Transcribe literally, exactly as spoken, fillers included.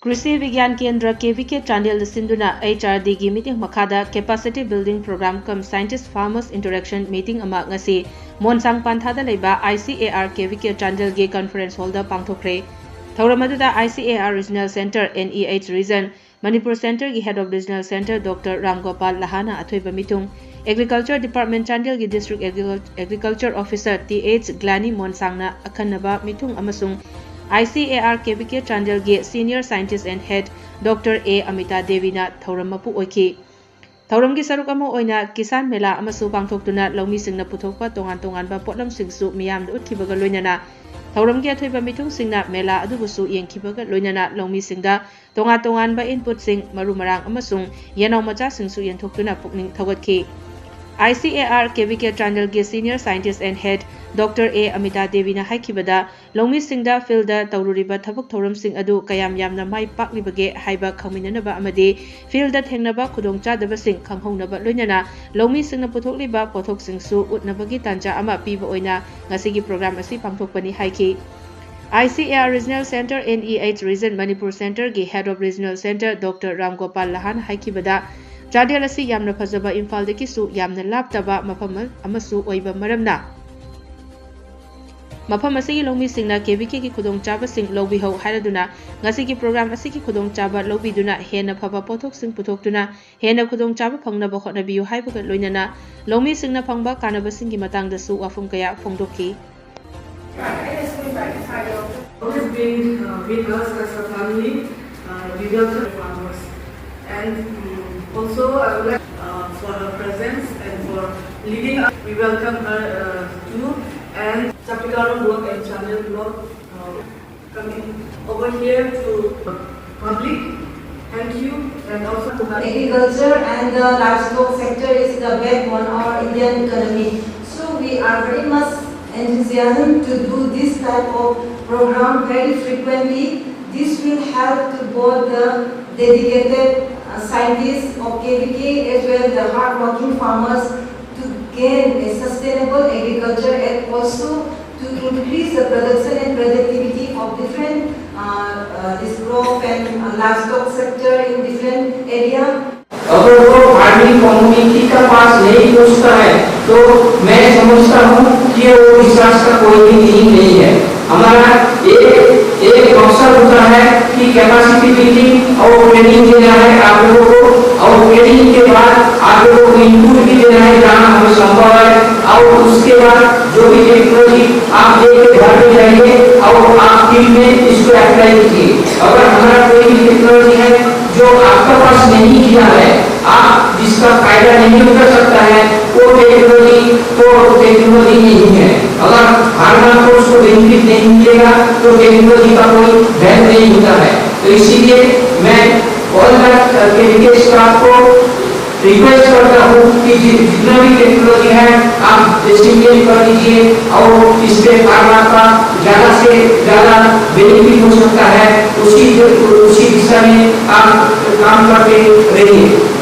ꯀ꯭ꯔꯤꯁꯤ ꯕꯤꯒ꯭ꯌꯥꯟ ꯀꯦꯟꯗ꯭ꯔ ꯀꯦ ꯚꯤ ꯀꯦ ꯆꯥꯟꯗꯦꯜꯗ ꯁꯤꯟꯗꯨꯅ H R ꯗꯤꯒꯤ ꯃꯤꯠꯌꯦꯡ ꯃꯈꯥꯗ Capacity Building Program cum Scientist Farmers Interaction Meeting ꯑꯃ ꯉꯁꯤ ꯃꯣꯟꯁꯥꯡ ꯄꯥꯟꯊꯥꯗ ꯂꯩꯕ ꯑꯥꯏ C A R K V ꯀꯦ ꯆꯥꯟꯗꯦꯜꯒꯤ conference hall ꯗ ꯄꯥꯡꯊꯣꯛꯈ꯭ꯔꯦ꯫ ꯊꯧꯔꯝ ꯑꯗꯨꯗ I C A R Regional Centre, N E H Region, Manipur Centre ꯒꯤ Head of Regional Centre Doctor Ramgopal ꯂꯍꯥꯅ ꯑꯊꯣꯏꯕ ꯃꯤꯊꯨꯡ, Agriculture Department ꯆꯥꯟꯗꯦꯜꯒꯤ District Agriculture Officer T H Glani ꯃꯣꯟꯁꯥꯡꯅ ꯑꯈꯟꯅꯕ ꯃꯤꯊꯨꯡ ꯑꯃꯁꯨꯡ ꯑꯥꯏ C A R K V ꯀꯦ ꯆꯥꯟꯗꯦꯜꯒꯤ Senior Scientist and Head Doctor ꯑꯦ ꯑꯃꯤꯇꯥ ꯗꯦꯕꯤꯅ ꯊꯧꯔꯝ ꯃꯄꯨ ꯑꯣꯏꯈꯤ꯫ ꯊꯧꯔꯝꯒꯤ ꯁꯔꯨꯛ ꯑꯃ ꯑꯣꯏꯅ ꯀꯤꯁꯥꯟ ꯃꯦꯂꯥ ꯑꯃꯁꯨ ꯄꯥꯡꯊꯣꯛꯇꯨꯅ ꯂꯧꯃꯤꯁꯤꯡꯅ ꯄꯨꯊꯣꯛꯄ ꯇꯣꯉꯥꯟ ꯇꯣꯉꯥꯟꯕ ꯄꯣꯠꯂꯝꯁꯤꯡꯁꯨ ꯃꯤꯌꯥꯝꯗ ꯎꯠꯈꯤꯕꯒ ꯂꯣꯏꯅꯅ ꯊꯧꯔꯝꯒꯤ ꯑꯊꯣꯏꯕ ꯃꯤꯊꯨꯡꯁꯤꯡꯅ ꯃꯦꯂꯥ ꯑꯗꯨꯕꯨꯁꯨ ꯌꯦꯡꯈꯤꯕꯒ ꯂꯣꯏꯅꯅ ꯂꯧꯃꯤꯁꯤꯡꯗ ꯇꯣꯉꯥꯟ ꯇꯣꯉꯥꯟꯕ input ꯁꯤꯡ, ꯃꯔꯨ ꯃꯔꯥꯡ ꯑꯃꯁꯨꯡ ꯌꯦꯅꯥꯎ ꯃꯆꯥꯁꯤꯡꯁꯨ ꯌꯦꯟꯊꯣꯛꯇꯨꯅ ꯄꯨꯛꯅꯤꯡ ꯊꯧꯒꯠꯈꯤ꯫ ꯑꯥꯏ C A R K V ꯀꯦ ꯆꯥꯟꯗꯦꯜꯒꯤ Senior Scientist and Head Doctor ꯑꯦ ꯑꯃꯤꯇꯥ ꯗꯦꯕꯤꯅ ꯍꯥꯏꯈꯤꯕꯗ, ꯂꯧꯃꯤꯁꯤꯡꯗ field ꯇ ꯇꯧꯔꯨꯔꯤꯕ ꯊꯕꯛ ꯊꯧꯔꯝꯁꯤꯡ ꯑꯗꯨ ꯀꯌꯥꯝ ꯌꯥꯝꯅ ꯃꯥꯏ ꯄꯥꯛꯂꯤꯕꯒꯦ ꯍꯥꯏꯕ ꯈꯪꯃꯤꯟꯅꯅꯕ ꯑꯃꯗꯤ field ꯇ ꯊꯦꯡꯅꯕ ꯈꯨꯗꯣꯡꯆꯥꯗꯕꯁꯤꯡ ꯈꯪꯍꯧꯅꯕ ꯂꯣꯏꯅꯅ ꯂꯧꯃꯤꯁꯤꯡꯅ ꯄꯨꯊꯣꯛꯂꯤꯕ ꯄꯣꯠꯊꯣꯛꯁꯤꯡꯁꯨ ꯎꯠꯅꯕꯒꯤ ꯇꯥꯟꯖꯥ ꯑꯃ ꯄꯤꯕ ꯑꯣꯏꯅ ꯉꯁꯤꯒꯤ program ꯑꯁꯤ ꯄꯥꯡꯊꯣꯛꯄꯅꯤ ꯍꯥꯏꯈꯤ꯫ I C A R Regional Centre, N E H Region, Manipur Centre ꯒꯤ Head of Regional Centre Doctor Ramgopal ꯂꯍꯥꯟ ꯍꯥꯏꯈꯤꯕꯗ, ꯆꯥꯟꯗꯦꯜ ꯑꯁꯤ ꯌꯥꯝꯅ ꯐꯖꯕ ꯏꯝꯐꯥꯜꯗꯒꯤꯁꯨ ꯌꯥꯝꯅ ꯂꯥꯞꯇꯕ ꯃꯐꯝ ꯑꯃꯁꯨ ꯑꯣꯏꯕ ꯃꯔꯝꯅ, ꯃꯐꯝ ꯑꯁꯤꯒꯤ ꯂꯧꯃꯤꯁꯤꯡꯅ ꯀꯦ ꯚꯤ ꯀꯦꯒꯤ ꯈꯨꯗꯣꯡꯆꯥꯕꯁꯤꯡ ꯂꯧꯕꯤꯍꯧ ꯍꯥꯏꯔꯗꯨꯅ, ꯉꯁꯤꯒꯤ program ꯑꯁꯤꯒꯤ ꯈꯨꯗꯣꯡꯆꯥꯕ ꯂꯧꯕꯤꯗꯨꯅ ꯍꯦꯟꯅ ꯐꯕ ꯄꯣꯠꯊꯣꯛꯁꯤꯡ ꯄꯨꯊꯣꯛꯇꯨꯅ ꯍꯦꯟꯅ ꯈꯨꯗꯣꯡꯆꯥꯕ ꯐꯪꯅꯕ ꯍꯣꯠꯅꯕꯤꯌꯨ ꯍꯥꯏꯕꯒ ꯂꯣꯏꯅꯅ, ꯂꯧꯃꯤꯁꯤꯡꯅ ꯐꯪꯕ ꯀꯥꯟꯅꯕꯁꯤꯡꯒꯤ ꯃꯇꯥꯡꯗꯁꯨ ꯋꯥꯐꯝ ꯀꯌꯥ ꯐꯣꯡꯗꯣꯛꯈꯤ꯫ Always been, uh, with us as a family, uh, we welcome farmers. And, um, also, I would like, uh, for her presence and for leading us. We welcome her, uh, too. And Chapikaram block and Chandel block, uh, coming over here to public. Thank you. And also to her. Agriculture and the livestock sector is the backbone of our Indian economy. So we are very much enthusiasm to do this type of program very frequently. This will help to both the dedicated uh, scientists of K V K as well the hard-working farmers to gain a sustainable agriculture and also to increase the production and productivity of different uh, uh, this crop and uh, livestock sector in different area. अगर वो farming community का पास नहीं पहुंचता है तो मैं समझता हूँ कि वो विश्वास का कोई भी मीनिंग नहीं है। हमारा एक एक मकसद होता है कि कैपेसिटी बिल्डिंग और ट्रेनिंग देना है आप लोगों को, और ट्रेनिंग के बाद आप लोगों को इनपुट भी देना है जहाँ हमें संभव है, और उसके बाद जो भी टेक्नोलॉजी आप लेके घर में जाइए और आप फील्ड में इसको अप्लाई कीजिए। अगर हमारा कोई भी टेक्नोलॉजी है जो आपका पास नहीं किया है, आप जिसका फायदा नहीं उठा सकता है, वो टेक्नोलॉजी तो टेक्नोलॉजी नहीं है। अगर हर बार को उसको बेनिफिट नहीं मिलेगा तो टेक्नोलॉजी का कोई वैल्यू नहीं होता है। तो इसीलिए मैं ऑल द केमिकल स्टाफ को रिक्वेस्ट करता हूँ कि जि- जितना भी टेक्नोलॉजी है आप डिस्ट्रीब्यूट कर दीजिए और इस पे फार्मा का ज़्यादा से ज़्यादा बेनिफिट हो सकता है, उसी उसी दिशा में आप काम करते रहिए।